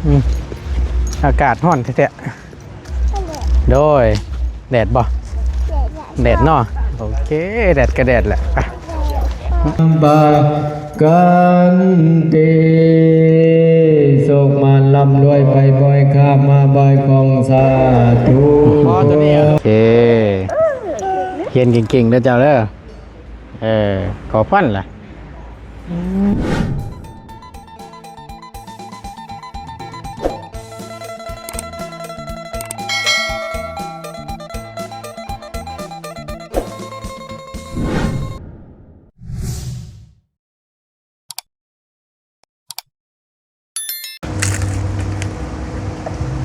ອືມ ອາກາດຮ້ອນແທ້ໆ. ໂດຍ ແດດບໍ່? ແດດເນາະ ໂອເຄ ແດດກໍແດດແຫຼະ ໄປ. ບາກັນຕິ ໂຊກໝານລ່ຳລວຍໄປ ບ່ອຍຂ້າມມາ ບ່ອຍຂອງ ສາທຸ. ພໍຕົວນີ້ ໂອເຄ ຮຽນເກັ່ງໆເດີເຈົ້າເດີ. ເອີ ຂໍພອນລະ.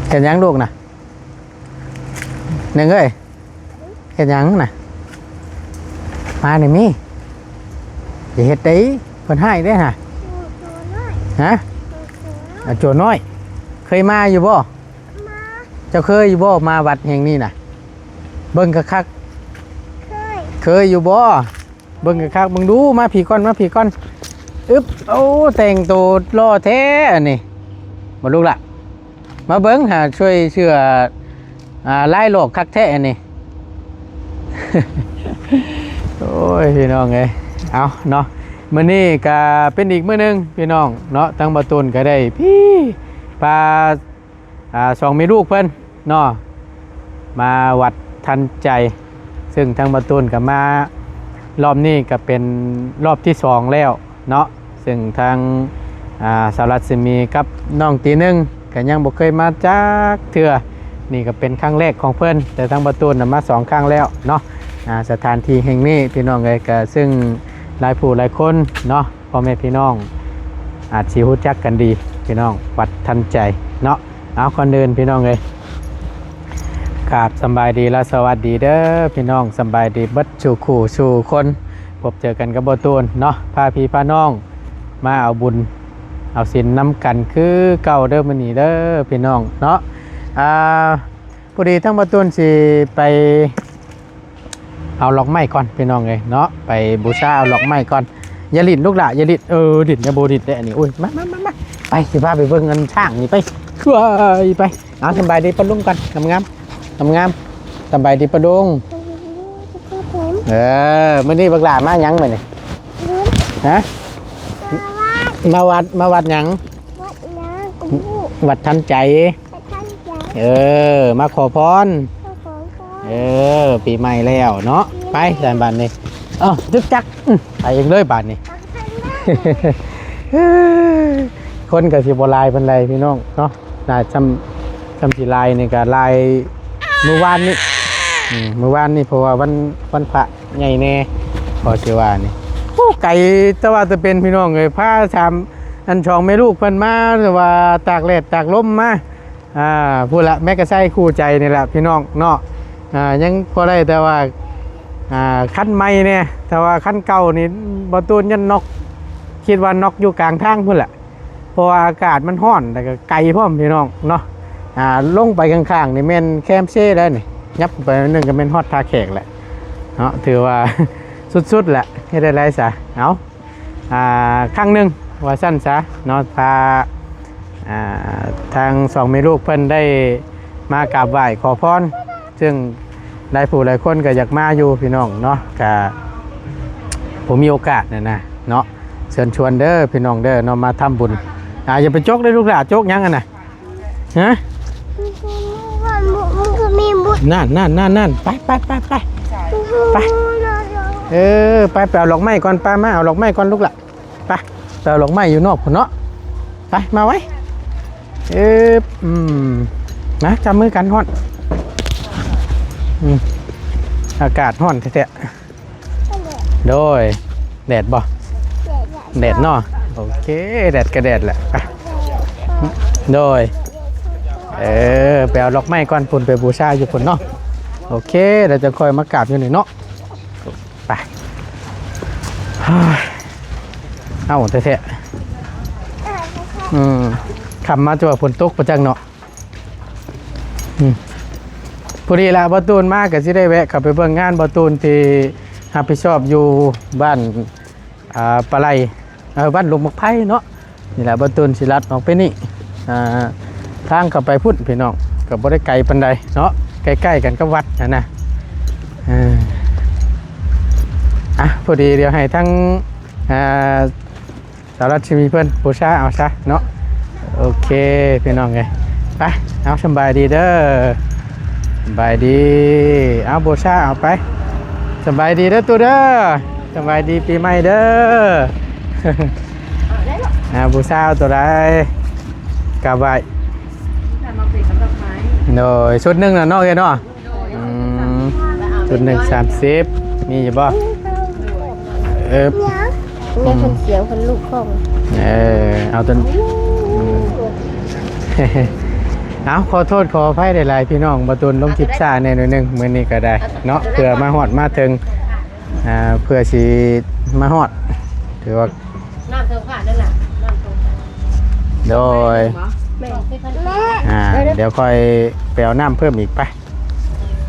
ເຮັດຫຍັງລູກນະ? ໜຶ່ງເອີຍ ເຮັດຫຍັງນະ? ມານີ້ມີ ຢ່າເຮັດໄດ໋ ເພິ່ນຮ້າຍເດ້ຫະ. ໂຈນນ້ອຍ ຮະ? ໂຈນນ້ອຍ ໂຈນນ້ອຍ ເຄີຍມາຢູ່ບໍ່? ມາ ເຈົ້າເຄີຍຢູ່ບໍ່ ມາວັດແຫ່ງນີ້ນະ? ເບິ່ງຄັກໆ ເຄີຍ ເຄີຍຢູ່ບໍ່? ເບິ່ງຄັກໆ ເບິ່ງດູ ມາພີ້ກ່ອນ ມາພີ້ກ່ອນ. ອຶບ ໂອ້ ແຕ່ງໂຕຫຼໍ່ແທ້ອັນນີ້ ບໍ່ລູກລະ? ມາເບິ່ງຫາ ຊ່ວຍເຊື່ອ ອາ ລາຍຫຼອກຄັກແທ້ອັນນີ້. ໂອ້ຍ ພີ່ນ້ອງເອີຍ ເອົາເນາະ ມື້ນີ້ກະເປັນອີກມື້ໜຶ່ງ ພີ່ນ້ອງເນາະ ທາງບ່າວຕູນກະໄດ້ພີ້ ພາ ອາ ສອງແມ່ລູກເພິ່ນເນາະ ມາວັດທັນໃຈ ເຊິ່ງທາງບ່າວຕູນກໍມາ ລອບນີ້ກໍເປັນລອບທີສອງແລ້ວເນາະ ເຊິ່ງທາງ ອາ ສາວລັດສະໝີກັບນ້ອງຕີໜຶ່ງກໍຍັງບໍ່ເຄີຍມາຈັກເທື່ອ. ນີ້ກໍເປັນຄັ້ງແລກຂອງເພິ່ນ ແຕ່ທາງບ່າວຕູນນະມາສອງຄັ້ງແລ້ວເນາະ. ອາ ສະຖານທີ່ແຫ່ງນີ້ ພີ່ນ້ອງເອີຍ ກໍເຊິ່ງຫຼາຍຜູ້ຫຼາຍຄົນເນາະ ພໍ່ແມ່ພີ່ນ້ອງອາດຊິຮູ້ຈັກກັນດີ ພີ່ນ້ອງ ວັດທັນໃຈເນາະ. ເອົາ ກ່ອນອື່ນ ພີ່ນ້ອງເອີຍ ກາບສຳບາຍດີ ແລະ ສະຫວັດດີເດີ ພີ່ນ້ອງ ສຳບາຍດີເບິດສູ່ຄູ່ສູ່ຄົນ. ພົບເຈີກັນກັບບ່າວຕູນເນາະ ພາພີ່ພານ້ອງມາເອົາບຸນເອົາສິນນຳກັນຄືເກົ່າເດີ ມື້ນີ້ເດີ ພີ່ນ້ອງເນາະ. ອາ ພໍດີທາງບ່າວຕູນຊິໄປ ເອົາດອກໄມ້ກ່ອນ ພີ່ນ້ອງເອີຍເນາະ ໄປບູຊາເອົາດອກໄມ້ກ່ອນ. ຢ່າຫຼິ້ນລູກຫຼ້າ ຢ່າຫຼິ້ນ ເອີ ຫຼິ້ນ ຢ່າ ບໍ່ຫຼິ້ນເດ້ອັນນີ້. ໂອ້ຍ ມາ ມາ ມາ ມາ ໄປ ຊິພາໄປເບິ່ງອັນຊ້າງນີ້ ໄປ ໄປ ໄປ. ເອົາ ສຳບາຍດີປ້າລຸງກ່ອນ ງາມໆ ງາມໆ ສຳບາຍດີປ້າລຸງ. ເອີ ມື້ນີ້ບັກຫຼ້າມາຫຍັງມື້ນີ້? ຮະ? ມາວັດ ມາວັດຫຍັງ? ວັດຫຍັງກໍບໍ່ຮູ້ ວັດທັນໃຈ. ເອີ ມາຂໍພອນ ມາຂໍພອນ ເອີ ປີໃໝ່ແລ້ວເນາະ. ປີໃໝ່ ໄປຊັ້ນບາດນີ້ ເອົ້າ ຈຶກຈັກ ອື ໄປອີກເລີຍບາດນີ້. ຄົນກໍຊິບໍ່ຫຼາຍປານໃດພີ່ນ້ອງເນາະ ຫຼາຍຊ່ຳ ຊ່ຳຊິຫຼາຍນີ້ກໍຫຼາຍມື້ວານນີ້ ອື ມື້ວານນີ້ ເພາະວ່າວັນ ວັນພະໃຫຍ່ແດ່ ພໍຊິວ່ານີ້. ໂອ້ ໄກແຕ່ວ່າແຕ່ເປັນ ພີ່ນ້ອງເອີຍ ພາສາມ ອັນ ສອງແມ່ລູກເພິ່ນມາ ແຕ່ວ່າຕາກແດດຕາກລົມມາ ອາ ພຸ້ນລະ ແມັກກະໄຊຄູ່ໃຈນີ້ລະ ພີ່ນ້ອງເນາະ. ອາ ຍັງພໍໄດ້ແຕ່ວ່າ ອາ ຄັນໃໝ່ແດ່ ແຕ່ວ່າຄັນເກົ່ານີ້ ບໍ່ຕູນຢ້ານນັອກ ຄິດວ່ານັອກຢູ່ກາງທາງພຸ້ນລະ ເພາະວ່າອາກາດມັນຮ້ອນ ແລ້ວກໍໄກພ້ອມ ພີ່ນ້ອງເນາະ. ອາ ລົງໄປຂ້າງໆນີ້ແມ່ນແຄມເຊແລ້ວນີ້ ຫຍັບໄປໜ້ອຍໜຶ່ງກໍແມ່ນຮອດທ່າແຂກແຫຼະເນາະ. ຖືວ່າສຸດໆແຫຼະ ເຮັດໄດ້ໄດ໋ຊະ ເອົາ ອາ ຄັ້ງໜຶ່ງວ່າຊັ້ນຊະເນາະ ພາ ອາ ທາງສອງແມ່ລູກເພິ່ນໄດ້ມາກາບໄຫວ້ຂໍພອນ ເຊິ່ງຫຼາຍຜູ້ຫຼາຍຄົນກໍຢາກມາຢູ່ ພີ່ນ້ອງເນາະ ກະບໍ່ມີໂອກາດນັ້ນນະເນາະ. ເຊີນຊວນເດີພີ່ນ້ອງເດີເນາະ ມາທຳບຸນ. ອາ ຢ່າໄປຈົກເດີລູກຫຼ້າ ຈົກຫຍັງຫັ້ນນະ? ຮະ? ນັ້ນໆໆໆ ໄປໆໆໆ ໄປ ເອີ ໄປ ໄປເອົາດອກໄມ້ກ່ອນ ໄປ ມາເອົາດອກໄມ້ກ່ອນລູກຫຼ້າ ໄປ ໄປເອົາດອກໄມ້ຢູ່ນອກພຸ້ນເນາະ ໄປ ມາໄວ. ເອີ ອືມ ມາ ຈັບມືກັນ ຮ້ອນ ອືມ ອາກາດຮ້ອນແທ້ໆ. ໂດຍ ແດດບໍ່? ແດດເນາະ ໂອເຄ ແດດກໍແດດແຫຼະ ໄປ ໂດຍ ເອີ ໄປເອົາດອກໄມ້ກ່ອນ ພຸ້ນ ໄປບູຊາຢູ່ພຸ້ນເນາະ ໂອເຄ ແລ້ວຈະຄ່ອຍມາກາບຢູ່ນີ້ເນາະ ໄປ ເອົ້າ ແທ້ໆ ອືມ ຄ່ຳມາຈະວ່າຝົນຕົກປະຈັກເນາະ. ອືມ ພໍດີລະ ບ່າວຕູນມາກໍຊິໄດ້ແວະເຂົ້າໄປເບິ່ງງານບ່າວຕູນທີ່ຮັບຜິດຊອບຢູ່ບ້ານ ອາ ປາໄລ ເອີ ບ້ານລົມໝາກໄຜ່ເນາະ. ນີ້ລະ ບ່າວຕູນຊິລັດອອກໄປນີ້ ອາ ທາງເຂົ້າໄປພຸ້ນພີ່ນ້ອງ ກໍບໍ່ໄດ້ໄກປານໃດເນາະ ໃກ້ໆກັນກັບວັດຫັ້ນນະ. ເອີ ອ່ະ ພໍດີດຽວໃຫ້ທັງ ອ່າ ສາວລັດຊະມີເພິ່ນບູຊາເອົາຊະເນາະ. ໂອເຄພີ່ນ້ອງເອີຍ ໄປ ເອົາ ສຳບາຍດີເດີ ສຳບາຍດີ. ເອົາ ບູຊາເອົາໄປ. ສຳບາຍດີເດີຕູ້ເດີ ສຳບາຍດີປີໃໝ່ເດີ. ອ່າ ບູຊາເອົາໂຕໃດ? ກາບໄຫວ້. ໂດຍ ຊຸດໜຶ່ງນະເນາະ ເອີຍເນາະ. ອືມ ຊຸດໜຶ່ງສາມສິບ ມີຢູ່ບໍ່? ເອີບ ແມ່ຄົນຂຽວຄົນລູກຂອງ ເອີ ເອົາຕົນ ເອົາ ຂໍໂທດຂໍອະໄພຫຼາຍໆ ພີ່ນ້ອງ ບ່າວຕູນລົງຄລິບຊ້າແດ່ໜ້ອຍໜຶ່ງ ມື້ນີ້ກໍໄດ້ເນາະ ເພື່ອມາຮອດມາເຖິງ ອ່າ ເພື່ອຊິມາຮອດ ຖືວ່າ ນ້ຳເທິງຝານັ້ນລະ ນ້ຳເທິງຝາ ໂດຍ ແມ່ ອ່າ ດຽວຄ່ອຍໄປເອົານ້ຳເພີ່ມອີກໄປ.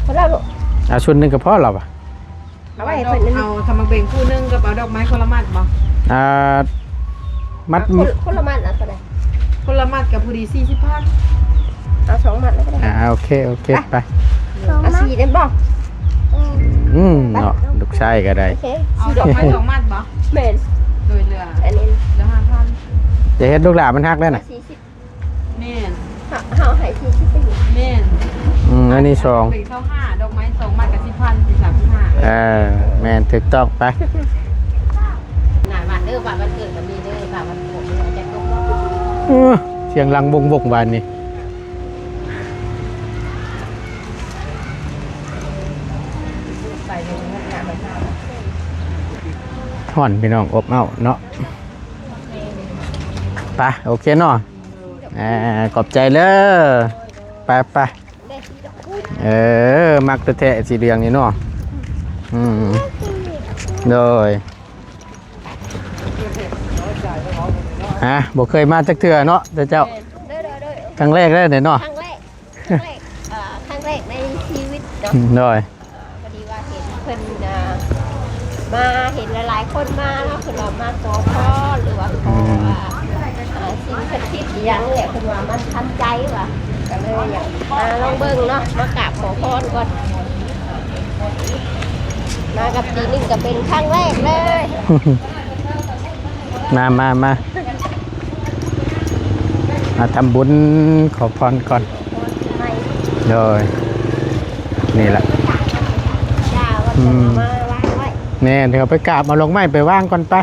ພໍແລ້ວລູກ ເອົາຊຸດໜຶ່ງກໍພໍແລ້ວວະ. ເອົາໄວ້ໃຫ້ເພິ່ນ ເອົາທຳມະເບັງຄູ່ໜຶ່ງກັບເອົາດອກໄມ້ຄົນລະມັດບໍ່? ອ່າ ມັດ ຄົນ ຄົນລະມັດນະເທົ່າໃດ? ຄົນລະມັດກໍພໍດີສີ່ສິບພັນ ເອົາສອງມັດເລີຍກໍໄດ້. ອ່າ ໂອເຄ ໂອເຄ ໄປ ໄປ ເອົາສີ່ໄດ້ບໍ່? ອືມ ເນາະ ລູກຊາຍກໍໄດ້ ໂອເຄ ເອົາດອກໄມ້ສອງມັດບໍ່? ແມ່ນ ໂດຍເຫຼືອ ອັນນີ້ເຫຼືອຫ້າພັນ. ຈະເຮັດລູກຫຼານມັນຮັກໄດ້ນະ ສີ່ສິບ ແມ່ນ ເຮົາ ເຮົາໃຫ້ສີ່ສິບໄປຢູ່ ແມ່ນ ອືມ ອັນນີ້ສອງ ເປັນຊາວຫ້າ ດອກໄມ້ສອງມັດກໍສິບພັນ ເປັນສາມສິບຫ້າ. ເອີ ແມ່ນ ຖືກຕ້ອງ ໄປ ໜ້າບ້ານເດີ ບ້ານວັນເກີດກໍມີເດີ ບ້ານວັນເກີດເດີ ຈະຕົກ ເອີ ສຽງດັງວົງໆ ບ້ານນີ້ ຮ້ອນພີ່ນ້ອງ ອົບເອົາເນາະ. ໄປ ໂອເຄເນາະ ອ່າ ຂອບໃຈເດີ ໄປໆ. ເອີ ມັກແທ້ໆ ສີເຫຼືອງນີ້ເນາະ ອືມ ໂດຍ ຮະ ບໍ່ເຄີຍມາຈັກເທື່ອເນາະ ເຈົ້າ ໂດຍໆໆ ຄັ້ງແລກເລີຍເນາະ ຄັ້ງແລກ ຄັ້ງແລກ ເອີ ຄັ້ງແລກໃນຊີວິດເນາະ ໂດຍ. ພໍດີວ່າເຫັນເພິ່ນ ອ່າ ມາເຫັນຫຼາຍໆຄົນມາເນາະ ເພິ່ນວ່າມາຂໍພອນ ຫຼືວ່າຂໍ ອືມ ອ່າ ສິ່ງສັກສິດອີ່ຫຍັງແຫຼະ ເພິ່ນວ່າມັນທັນໃຈວ່າ ກໍເລີຍຢາກມາລອງເບິ່ງເນາະ ມາກາບຂໍພອນກ່ອນ ມາກັບປີໜຶ່ງກໍເປັນຄັ້ງແລກເລີຍ. ມາ ມາ ມາ ມາທຳບຸນຂໍພອນກ່ອນ ໂດຍ ນີ້ລະ ອືມ ແມ່ນ ເຮົາໄປກາບເອົາດອກໄມ້ໄປວາງກ່ອນໄປ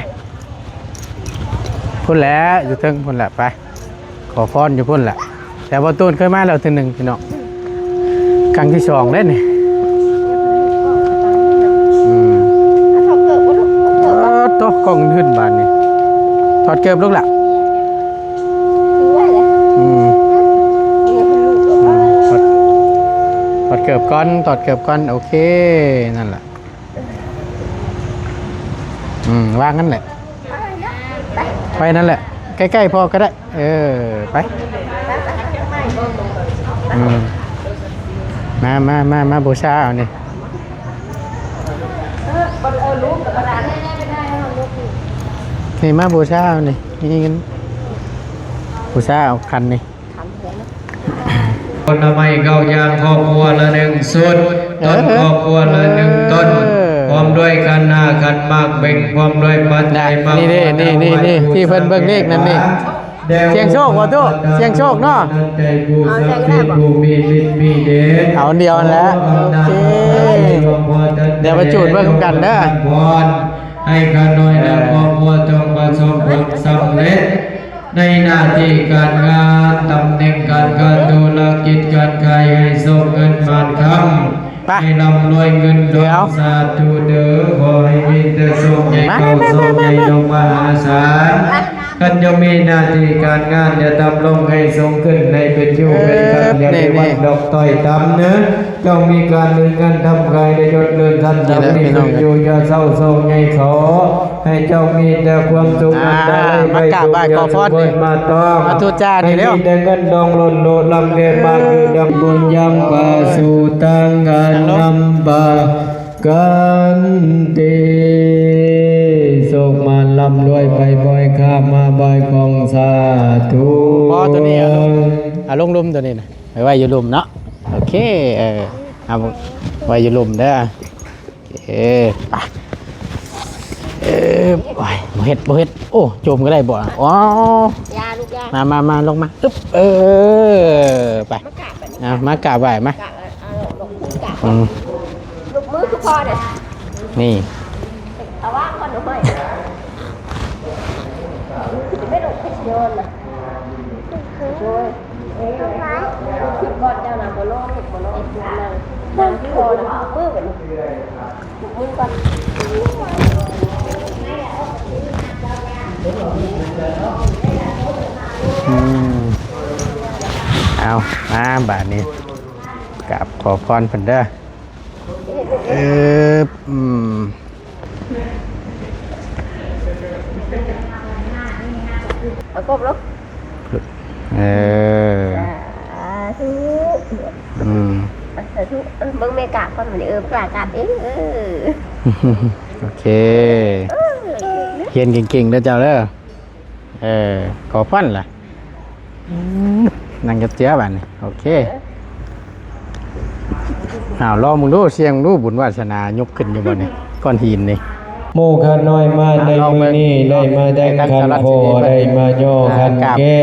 ພຸ້ນແຫຼະ ຢູ່ເທິງພຸ້ນແຫຼະ ໄປ ຂໍພອນຢູ່ພຸ້ນແຫຼະ ແຕ່ບໍ່ຕູນເຄີຍມາແລ້ວເທື່ອໜຶ່ງພີ່ນ້ອງ ຄັ້ງທີສອງເດ້ນີ້ ອືມ ເອີ ໂຕະ ກ້ອງຂຶ້ນບາດນີ້ ຖອດເກີບລູກລະ ອືມ ຖອດ ຖອດເກີບກ່ອນ ຖອດເກີບກ່ອນ ໂອເຄ ນັ້ນລະ ອືມ ວາງນັ້ນແຫຼະ ໄປນັ້ນແຫຼະ ໃກ້ໆພໍ່ກໍໄດ້ ເອີ ໄປ ອືມ ມາ ມາ ມາ ມາບູຊາເອົານີ້ ນີ້ ມາບູຊາເອົານີ້ ນີ້ ບູຊາເອົາຂັນນີ້. ຜົນໄມ້ເກົ້າຢ່າງ ຄອບຄົວລະໜຶ່ງຊຸດ ເອີ ຕົ້ນຄອບຄົວລະໜຶ່ງຕົ້ນ ເອີ ພ້ອມດ້ວຍຂັນຫ້າ ຂັນໝາກເບັງ ພ້ອມດ້ວຍປັດໄຈ ນະ ມາ ນີ້ເດ້ ນີ້ ນີ້ ນີ້ ທີ່ເພິ່ນເບິ່ງເລກນັ້ນນີ້ ສຽງໂຊກບໍ່ຕູ້? ສຽງໂຊກເນາະ ເອົາອັນດຽວຫັ້ນແຫຼະ ໂອເຄ ດຽວໄປຈູດເບິ່ງນຳກັນເດີ ໃຫ້ຂ້ານ້ອຍ ເອີ ແລະ ຄອບຄົວຈົ່ງປະສົບຜົນສຳເລັດ ໃນໜ້າທີ່ການງານ ຕຳແໜ່ງການງານ ທຸລະກິດການຂາຍ ໃຫ້ໂຊກເງິນໝານຄຳ ໄປ ໃຫ້ລ່ຳລວຍເງິນທອງ ສາທຸເດີ ຂໍໃຫ້ມີແຕ່ໂຊກໃຫຍ່ ເຂົ້າໂຊກໃຫຍ່ ມາ ລົງມະຫາສານ ໄປ ຄັນເຈົ້າມີໜ້າທີ່ການງານ ຢ່າຕ່ຳລົງ ໃຫ້ສູງຂຶ້ນ ໃຫ້ເປັນຢູ່ເປັນຄັນ ຢ່າໄດ້ວັດດອກຕ້ອຍຕ່ຳເນີ ເຈົ້າມີການເງິນງານທຳ ໃຫ້ໄດ້ຍົດເລື່ອນຊັ້ນ ໃຫ້ມີຂຶ້ນຢູ່ ຢ່າເຊົາໂຊກໃຫຍ່ ຂໍໃຫ້ເຈົ້າມີແຕ່ຄວາມສຸກ ອັນໃດໄດ້ໄປ ມາກາບໄຫວ້ຂໍພອນນີ້ ມາຕ້ອງ ມາທູດຈານີ້ແລ້ວ ໃຫ້ມີແຕ່ເງິນດອງລົ້ນໂລດ ລ່ຳແກ່ມາຄືດັ່ງບຸນຍັງປາສູ່ຕັ້ງອັນນຳປະກັນຕິ. ໂຊກໝານລ່ຳລວຍໄປບ່ອຍ ຂ້າມມາບ່ອຍຂອງ ສາທຸ. ບໍ່ ຕົວນີ້ເອົາລົງ ເອົາລົງລຸ່ມຕົວນີ້ນະ ໄປໄວ້ຢູ່ລຸ່ມເນາະ. ໂອເຄ ເອີ ເອົາໄວ້ຢູ່ລຸ່ມເດີ. ເອີ ໄປ ເອີ ໂອ້ຍ ບໍ່ເຮັດ ບໍ່ເຮັດ. ໂອ້ ໂຈມກໍໄດ້ບໍ່? ອໍ ຢ່າລູກ ຢ່າ. ມາ ມາ ມາ ລົງມາ. ອຶບ ເອີ ໄປ ມາກາບໄຫວ້ ມາ ກາບ ເອົາ ເອົາ ອືມ ລູກມືຄືພໍ່ເດ້ ນີ້ ເອົາວາງກ່ອນ ເອົາໄວ້ ແມ່ລູກຄືຊິນອນນະ ໂອ້ຍ ເອີ ຄືກ່ອນເຈົ້ານະ ບໍ່ລອງ ບໍ່ລອງ ນາງ ນາງຄືພໍ່ນະ ມືບັດນີ້ ອືມ ເອົາ ມາບາດນີ້ ກາບຂໍພອນເພິ່ນເດີ. ເອີບ ອືມ ເອົາກົບລົງ ເອີ ສາທຸ ອືມ ສາທຸ. ເບິ່ງແມ່ກາບກ່ອນ ເອີ ປາກາບເອງ ເອີ ໂອເຄ ເອີ ຮຽນເກັ່ງໆເດີເຈົ້າເດີ. ເອີ ຂໍພອນລະ ອືມ ນັ່ງຈັບເຈືອບາດນີ້ ໂອເຄ. ເອີ ອ້າວ ລອງເບິ່ງດູ ສ່ຽງເບິ່ງດູ ບຸນວາສະໜາຍົກຂຶ້ນຢູ່ບໍ່ນີ້ ກ້ອນຫີນນີ້. ໝູ່ຂ້ານ້ອຍມາໃນມື້ນີ້ ໄດ້ມາແຕ່ງຂັນຂໍ ໄດ້ມາຍໍຂັນແກ່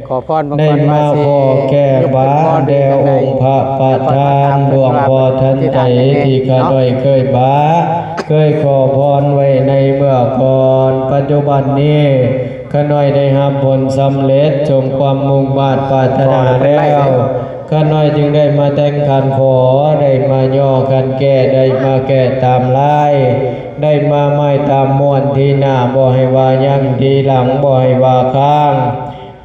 ຂໍພອນເບິ່ງກ່ອນວ່າຊິຍົກຂຶ້ນບໍ່ ຫຼືວ່າຈັ່ງໃດ ແດ່ອົງພະປະທານ ຫຼວງພໍ່ທັນໃຈ ທີ່ຂ້ານ້ອຍເຄີຍມາ ເຄີຍຂໍພອນໄວ້ໃນເມື່ອກ່ອນ. ປັດຈຸບັນນີ້ ຂ້ານ້ອຍໄດ້ຮັບຜົນສຳເລັດ ສົມຄວາມມຸ່ງມາດປາດຖະໜາແລ້ວ ຂ້ານ້ອຍຈຶ່ງໄດ້ມາແຕ່ງຂັນຂໍ ໄດ້ມາຍໍຂັນແກ່ ໄດ້ມາແກ່ຕາມລາຍ ໄດ້ມາໝາຍຕາມມ້ວນ ທີໜ້າບໍ່ໃຫ້ວ່າຍັງ ທີຫຼັງບໍ່ໃຫ້ວ່າຄ້າງ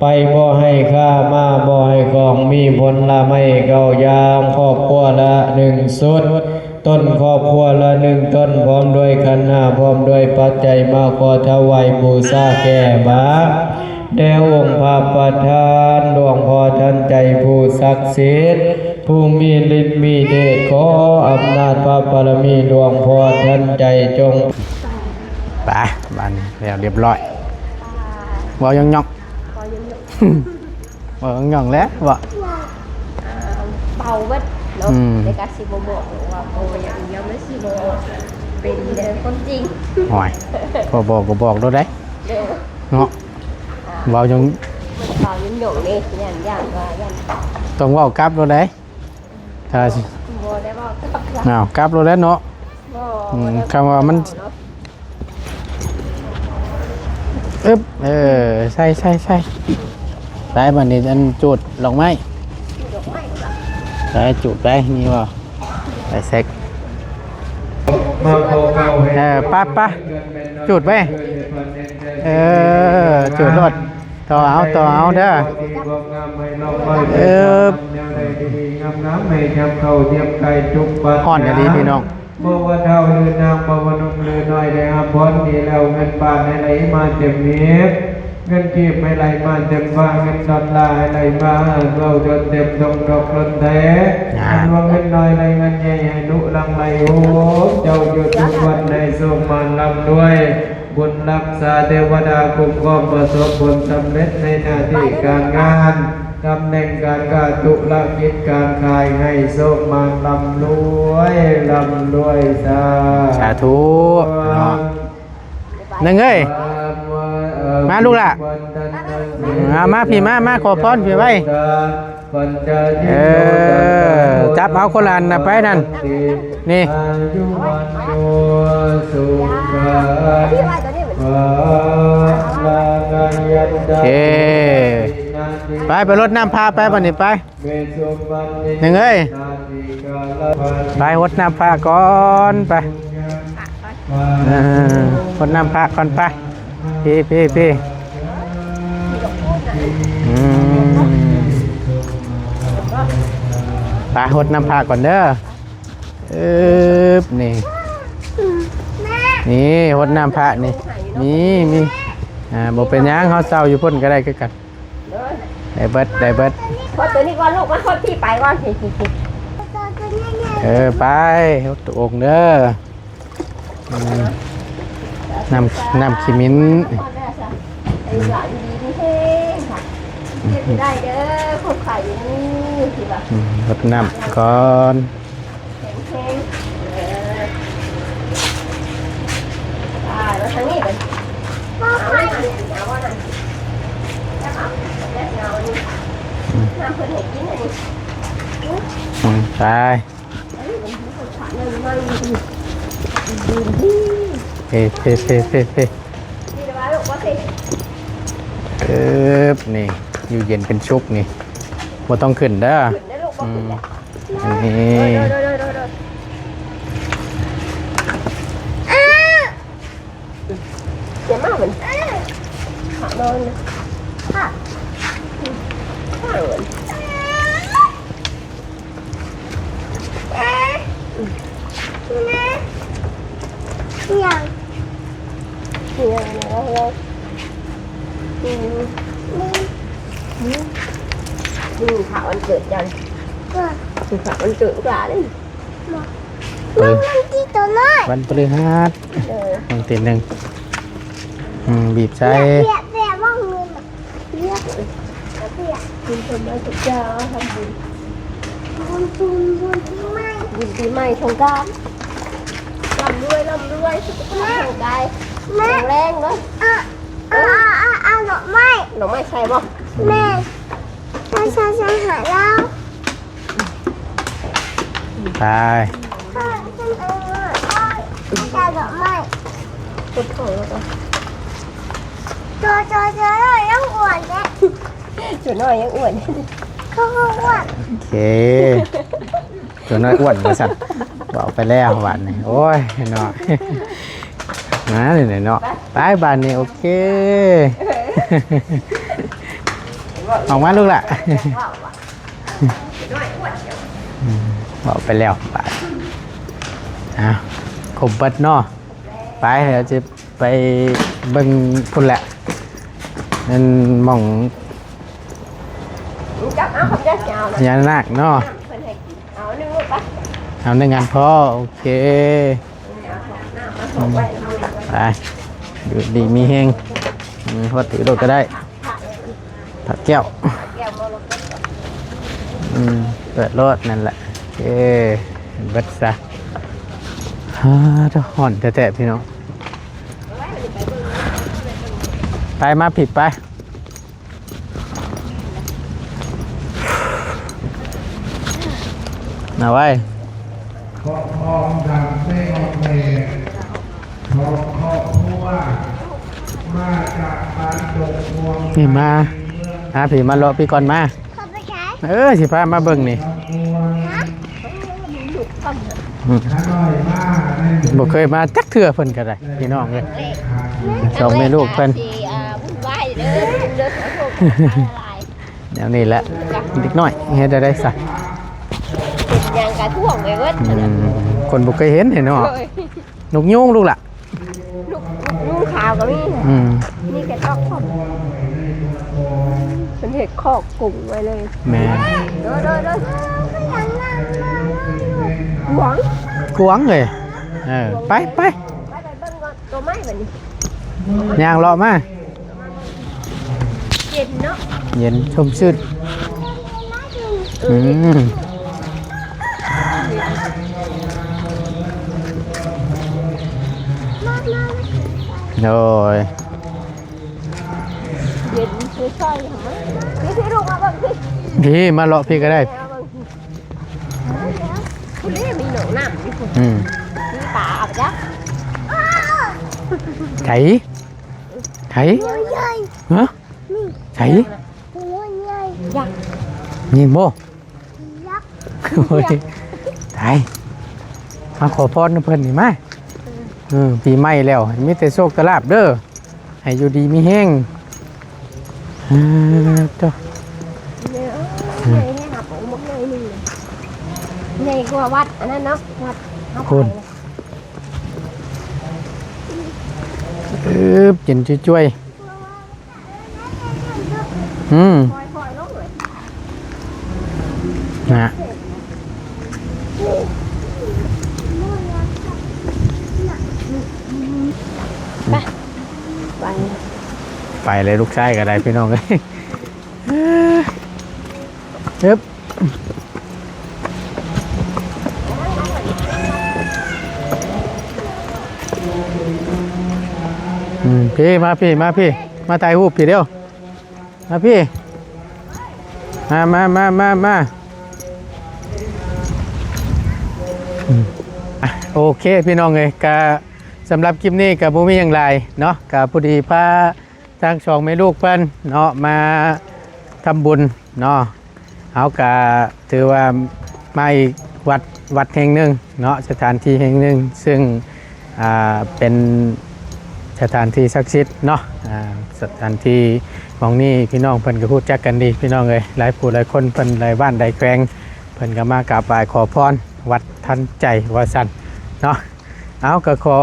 ໄປບໍ່ໃຫ້ຄ້າ ມາບໍ່ໃຫ້ຂອງ ມີຜົນລະໄມ້ເກົ້າຢ່າງ ຄອບຄົວລະໜຶ່ງຊຸດ ຕົ້ນຄອບຄົວລະໜຶ່ງຕົ້ນ ພ້ອມດ້ວຍຂັນຫ້າ ພ້ອມດ້ວຍປັດໄຈ ມາຂໍຖວາຍບູຊາແກ່ບາດ ແດ່ອົງພະປະທານ ຫຼວງພໍ່ທັນໃຈຜູ້ສັກສິດ ຜູ້ມີລິດມີເດດ ຂໍອຳນາດພະບາລະມີຫຼວງພໍ່ທັນໃຈຈົ່ງ ໄປ ບາດນີ້ແລ້ວຮຽບຮ້ອຍ ເວົ້າຫຍັງຫຍັງ ເວົ້າຫຍັງແຫຼະ ເວົ້າ ເອີ ເບົາເບິດເນາະ ອືມ ແຕ່ກະຊິບໍ່ບອກວ່າເວົ້າຫຍັງ ດຽວມັນຊິບໍ່ເປັນເລື່ອງຄວາມຈິງ ໂອ້ຍ ພໍບອກກໍບອກໂລດໄດ໋ ເອີ ເນາະ ເວົ້າຫຍັງ ເວົ້າຫຍັງເດ້ ຢ້ານ ຢ້ານວ່າ ຢ້ານ ຕ້ອງເວົ້າກັບໂລດໄດ໋ ຖ້າຊິ ບໍ່ໄດ້ເວົ້າກັບ ອ້າວ ກັບໂລດແຫຼະເນາະ ບໍ່ ອືມ ບໍ່ໄດ້ ຄຳວ່າມັນ ເນາະ ອຶບ ເອີ ໃສ່ ໃສ່ ໃສ່ ໄປ ບາດນີ້ ອັນ ຈູດດອກໄມ້ ຈູດດອກໄມ້ ໄປ ຈູດໄປ ມີບໍ່ ໄປເຊັກ ເອີ ປະ ປະ ຈູດໄປ ເອີ ຈູດໂລດ ຕໍ່ເອົາ ຕໍ່ເອົາເດີ ເອີ ຮ້ອນອີ່ຫຼີພີ່ນ້ອງ ບໍ່ວ່າທ້າວຫຼືນາງ ບໍ່ວ່າໜຸ່ມຫຼືນ້ອຍ ໄດ້ຮັບພອນນີ້ແລ້ວ ເງິນບາດໃຫ້ໄຫຼມາເຕັມຮີບ ເງິນກີບໃຫ້ໄຫຼມາເຕັມຟ້າ ເງິນດອນລາໃຫ້ໄຫຼມາເທົ່າທົນເຕັມທົ່ງດອກລົ້ນແທ້ ອັນວ່າເງິນນ້ອຍໄຫຼເງິນໃຫຍ່ ໃຫ້ລຸຫຼັ່ງໄຫຼໂຮມເຈົ້າຢູ່ທຸກວັນ ໃຫ້ໂຊກໝານລ່ຳລວຍ ບຸນຮັກສາເທວະດາຄຸ້ມຄອງ ປະສົບຜົນສຳເລັດໃນໜ້າທີ່ການງານ ຕຳແໜ່ງການຄ້າທຸລະກິດການຂາຍ ໃຫ້ໂຊກໝານລ່ຳລວຍ ລ່ຳລວຍ ສາ ສາທຸເນາະ ໜຶ່ງເອີຍ ມາລູກຫຼ້າ ມາ ມາພີ່ ມາ ມາ ຂໍພອນພີ່ໄວ້ ເອີ ຈັບເອົາຄົນລະອັນນະໄປນັ້ນ ນີ້ ໂອເຄ ໄປ ໄປລົດນ້ຳພະໄປ ບັດນີ້ໄປ ໜຶ່ງເອີຍ ໄປຫົດນ້ຳພະກ່ອນ ໄປ ເອີ ຫົດນ້ຳພະກ່ອນ ໄປ ພີ້ ພີ້ ພີ້ ອືມ ໄປຫົດນ້ຳພະກ່ອນເດີ ອຶບ ນີ້ ນີ້ຫົດນ້ຳພະນີ້ ມີ ມີ ອ່າ ບໍ່ເປັນຫຍັງ ເຮົາເຊົາຢູ່ພຸ້ນກໍໄດ້ຄືກັນ ໄດ້ເບິດ ໄດ້ເບິດ ເອົາຕົວນີ້ກ່ອນລູກ ມາຄົນທີ່ໄປກ່ອນ ເອີ ໄປ ຫົດໂອງເດີ ອືມ ນ້ຳ ນ້ຳຂີ້ໝິ້ນ ເອີ ຢູ່ດີມີແຮງ ເຮັດໄດ້ເດີ ຄົນໄຂ້ຢູ່ນີ້ ອືມ ຫົດນ້ຳກ່ອນ ແຂງແຮງ ເອີ ອ່າ ມາທາງນີ້ເບິ່ງ ເອົາ ເອົາ ເອົາ ເອົາ ເອົາ ອືມ ນ້ຳເພິ່ນໃຫ້ກິນອັນນີ້ ອືມ ໄປ ເພ ເພ ເພ ເພ ເອີບ ນີ້ ຢູ່ເຢັນເປັນສຸກນີ້ ບໍ່ຕ້ອງຂຶ້ນເດີ ອືມ ນີ້ ຢ່າມາມັນ ຂານອນ ຂາ ຂາ ເອີ ແມ່ ອີຫຍັງ ອີຫຍັງ ອືມ ອືມ ອືມ ຂາວັນເກີດຈັນ ເອີ ຂາວັນເກີດຫຼານເດ້ ເອີ ວັນທີໂຕນ້ອຍ ວັນພະฤຫັດ ເອີ ວັນທີໜຶ່ງ ອືມ ບີບໃສ່ ແບບ ແບບ ແບບວ່າເງິນ ລຽກເລີຍ ລຽກ ບຸນເພິ່ນມາທຸກຢ່າງ ທຳບຸນ ບຸນ ບຸນ ບຸນປີໃໝ່ ບຸນປີໃໝ່ ສົງການ ລ່ຳລວຍ ລ່ຳລວຍ ສຸຂະພາບ ແມ່ ຮ່າງກາຍ ແມ່ ແຂງແຮງເດີ ເອົາ ເອົາ ເອົາ ເອົາດອກໄມ້ ດອກໄມ້ໃສ່ບໍ່? ແມ່ ໃສ່ ໃສ່ ໃສ່ໃຫ້ລາວ ໄປ ໃສ່ດອກໄມ້ ກົດຂອງແລ້ວກໍ ໂຕ ໂຕ ໂຕນ້ອຍຍັງອ້ວນເດ້ ໂຕນ້ອຍຍັງອ້ວນ ເຂົາກໍອ້ວນ ໂອເຄ ໂຕນ້ອຍອ້ວນວ່າຊັ້ນ ເວົ້າໄປແລ້ວບາດນີ້ ໂອ້ຍເນາະ ມານີ້ເນາະ ໄປບາດນີ້ ໂອເຄ ອອກມາລູກຫຼ້າ. ອືມ ເວົ້າໄປແລ້ວບາດ ອ່າ ຄົບເບິດເນາະ ໄປ ດຽວຈະໄປເບິ່ງພຸ້ນແຫຼະ ນັ້ນໝ່ອງ ຈັບເອົາ ເຂົາເຈົ້າຊິເອົານະ ພະຍານາກເນາະ ເອົາໜຶ່ງລູກໄປ ເອົາໜຶ່ງອັນພໍ ໂອເຄ ອືມ ໄປ ຢູ່ດີມີແຮງ ອືມ ຮອດຖືໂລດກໍໄດ້ ພະແກ້ວ ແກ້ວມໍລະກົດ ອືມ ເປີດໂລດ ນັ້ນແຫຼະ ເອີ ເບິດຊະ ຮາ ຮ້ອນແທ້ໆ ພີ່ນ້ອງ ໄປ ມາຜິດໄປ ເອົາໄວ້ ເກາະທອງດຳໄສ້ອອກແຫຼກ ຂອງຄອບຄົວ ມາຈາກບ້ານດົງມ່ວງ ນີ້ມາ ອ່າ ພີ່ມາເລາະພີ່ກ່ອນມາ ເອີ ຊິພາມາເບິ່ງນີ້ ອືມ ບໍ່ເຄີຍມາຈັກເທື່ອເພິ່ນກໍໄດ້ ພີ່ນ້ອງເອີຍ ສອງແມ່ລູກເພິ່ນ ແນວນີ້ແຫຼະ ເດັກນ້ອຍເຮັດໄດ້ຊະ ເປັນຫຍັງກະທ່ວງໄປເບິດ ອືມ ຄົນບໍ່ເຄີຍເຫັນເນາະ ໂອ້ຍ ນົກຍູງລູກຫຼ້າ ນົກ ນົກຍູງຂາວກໍມີ ອືມ ມີກະຈອກພ້ອມ ເພິ່ນເຮັດຄອກກຸ້ງໄວ້ເລີຍ ແມ່ນ ໂດຍ ໂດຍ ໂດຍ ຂວາງ ຂວາງເລີຍ ເອີ ໄປ ໄປ ໄປ ໄປເບິ່ງໂຕໃໝ່ບັດນີ້ ຍ່າງເລາະມາ ເຢັນເນາະ ເຢັນຊົມຊື່ນ ອືມ ໂດຍ ເຢັນຊ່ອຍໆ ມາ ພີ່ ພີ່ ລູກມາເບິ່ງພີ່ ພີ່ ມາເລາະພີ່ກໍໄດ້ ມາເບິ່ງພີ່ ພຸ້ນເດ້ ມີໜອງນ້ຳຢູ່ພຸ້ນ ອືມ ມີປາເອົາໄປຈັກ ໃສ ໃສ ໂອ້ຍ ຮະ ນີ້ ໃສ ໂອ້ຍ ຍັກ ນີ້ບໍ່ ຍັກ ໂອ້ຍ ຕາຍ ມາຂໍພອນນຳເພິ່ນນີ້ມາ ເອີ ເອີ ປີໃໝ່ແລ້ວ ໃຫ້ມີແຕ່ໂຊກແຕ່ລາບເດີ ໃຫ້ຢູ່ດີມີແຮງ ເອີ ໂຕ ໃຫຍ່ແຮງ ໃຫຍ່ກວ່າວັດອັນນັ້ນເນາະ ວັດເຮົາໄປ ພຸ້ນ ເອີບ ເຢັນຈວຍໆ ອືມ ນະ ໄປ ໄປເລີຍ ລູກຊາຍກໍໄດ້ພີ່ນ້ອງເອີຍ. ເອີບ ອືມ ພີ່ ມາພີ່ ມາພີ່ ມາຖ່າຍຮູບພີ່ເດີ້ ມາພີ່ ມາ ມາ ມາ ມາ ມາ. ອືມ ອ່ະ ໂອເຄພີ່ນ້ອງເອີຍ ກະສຳລັບຄລິບນີ້ກະບໍ່ມີຫຍັງຫຼາຍເນາະ ກະພໍດີພາ ທັງສອງແມ່ລູກເພິ່ນເນາະ ມາທຳບຸນເນາະ. ເຮົາກະຖືວ່າມາອີກວັດ ວັດແຫ່ງໜຶ່ງເນາະ ສະຖານທີ່ແຫ່ງໜຶ່ງ ຊຶ່ງ ອ່າ ເປັນສະຖານທີ່ສັກສິດເນາະ. ອ່າ ສະຖານທີ່ໝ່ອງນີ້ພີ່ນ້ອງເພິ່ນກໍຮູ້ຈັກກັນດີພີ່ນ້ອງເອີຍ ຫຼາຍຜູ້ຫຼາຍຄົນເພິ່ນ ຫຼາຍບ້ານຫຼາຍແຂວງເພິ່ນກໍມາກາບໄຫວ້ຂໍພອນ ວັດທັນໃຈວ່າຊັ້ນເນາະ. ເອົາ ກໍຂໍ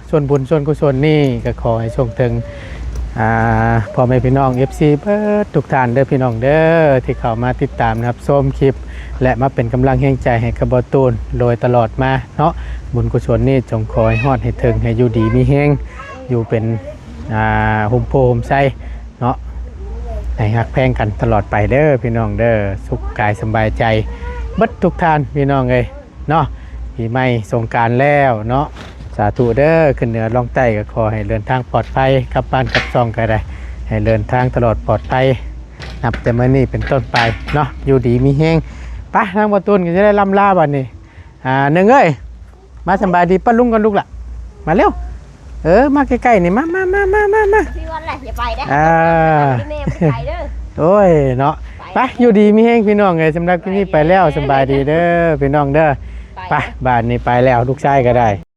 ສ່ວນບຸນສ່ວນກຸສົນນີ້ ກໍຂໍໃຫ້ສົ່ງເຖິງ ອ່າ ພໍ່ແມ່ພີ່ນ້ອງ ເອັຟຊີ ເບິດທຸກທ່ານເດີພີ່ນ້ອງເດີ ທີ່ເຂົ້າມາຕິດຕາມຮັບຊົມຄລິບ ແລະ ມາເປັນກຳລັງແຮງໃຈໃຫ້ກັບບ່າວຕູນໂດຍຕະຫຼອດມາເນາະ. ບຸນກຸສົນນີ້ຈົ່ງຂໍໃຫ້ຮອດໃຫ້ເຖິງ ໃຫ້ຢູ່ດີມີແຮງ ຢູ່ເປັນ ອ່າ ຮົ່ມໂພຮົ່ມໄຊເນາະ ໃຫ້ຮັກແພງກັນຕະຫຼອດໄປເດີພີ່ນ້ອງເດີ ສຸກກາຍສະບາຍໃຈເບິດທຸກທ່ານພີ່ນ້ອງເອີຍ. ເນາະ ປີໃໝ່ສົງການແລ້ວເນາະ ສາທຸເດີ. ຂຶ້ນເໜືອລ່ອງໃຕ້ກໍຂໍໃຫ້ເດີນທາງປອດໄພ ກັບບ້ານກັບຊ່ອງກໍໄດ້ ໃຫ້ເດີນທາງຕະຫຼອດປອດໄພ ນັບແຕ່ມື້ນີ້ເປັນຕົ້ນໄປເນາະ ຢູ່ດີມີແຮງ. ໄປ ທາງບ່າວຕູນກໍຈະໄດ້ລ່ຳລາບັດນີ້. ອ່າ ໜຶ່ງເອີຍ ມາສຳບາຍດີປ້າລຸງກ່ອນລູກລະ ມາເລັວ. ເອີ ມາໃກ້ໆນີ້ ມາ ມາ ມາ ມາ ມາ ມາ ພີ່ວັນແຫຼະ ຢ່າໄປເດີ ອ່າ ແມ່ບໍ່ໄດ້ໄປເດີ. ໂອ້ຍເນາະ ໄປ ໄປ ຢູ່ດີມີແຮງພີ່ນ້ອງເອີຍ. ສຳລັບຄລິບນີ້ໄປແລ້ວ ສຳບາຍດີເດີພີ່ນ້ອງເດີ. ໄປ ໄປ ບາດນີ້ໄປແລ້ວ ລູກຊາຍກໍໄດ້.